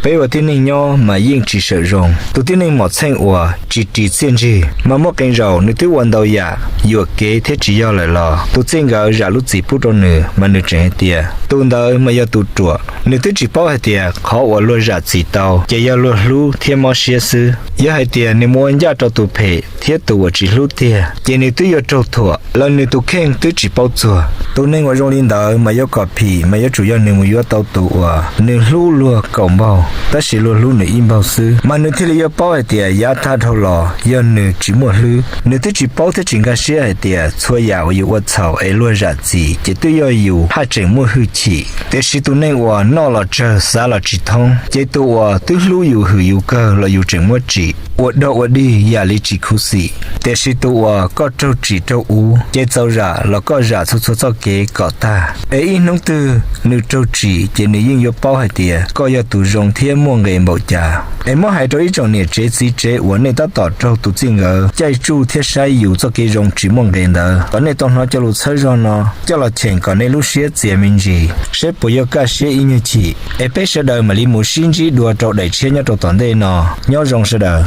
Peb ua tib neeg nyob mas yeej tsis sawm zoo. Tus tib neeg mom txheej uas tsis ris txiaj ntsig mas muaj qee zaus nws twb ua ntau yam yuam kev thiab tsis yog lawm los tus txij nkawm zam lub txim pub rau nws mas nws tseem hais tias tus ntawd mas yog tus ruam. Nws twb tsis paub hais tias qhov uas luag zam txim tau ces yog luag hlub thiab mob siab xwb. Yog hais tias nws mus ua ncaj rau tus phem thiab tus uas tsis hlub tiag ces nws twb yuav raug thuam los nws tus kheej twb tsis paub txuag. Tus neeg uas zoo li ntawd mas yuav kom phim mas yuav tsum yog nws mus yuav tau tus uas nws hlub luag kaum npaug tab sis luag hlub nws ib npaug xwb mas nws thiaj li yuav paub hais tias yav tag dhau los yog nws tsis muaj hlwb. Nws twb tsis paub thiab tsis nkag siab hais tias txhua yam uas yus ua txhaum es luag zam txim ces twb yog yus haj tseem muaj hwj chim. Tiam sis tus neeg uas noj los tsawg xav los tsis thoob ces tus uas twb hlub yus hwm yus kawg los yus tseem muab tsim ua dog ua dig yam li tsis khuv xim. Tiam sis tus uas koj raug tsim raug uv ces txaus zam los koj zam txhua txhua txoj kev kom tag es ib hnub twg nws raug tsim ces nws yeej yuav paub hais tias koj yog tus zoo thiab muaj nqe npaum cas. Es muab hais rau ib tsoom niam tsev txiv tsev uas nej tab tom raug tus txij nkawm caij tsuj thiab saib yus txoj kev zoo tsis muaj nqe ntawd kom nej tau hnov cov lus txhawb zog no coj los cheem kom nej lub siab txias me ntsis seb puas yuav kaj siab ib nyuag chim. Es peb sawv daws mam li mus sib ntsib dua rau daim tshiab nyob rau tom ntej no. Nyob zoo sawv daws.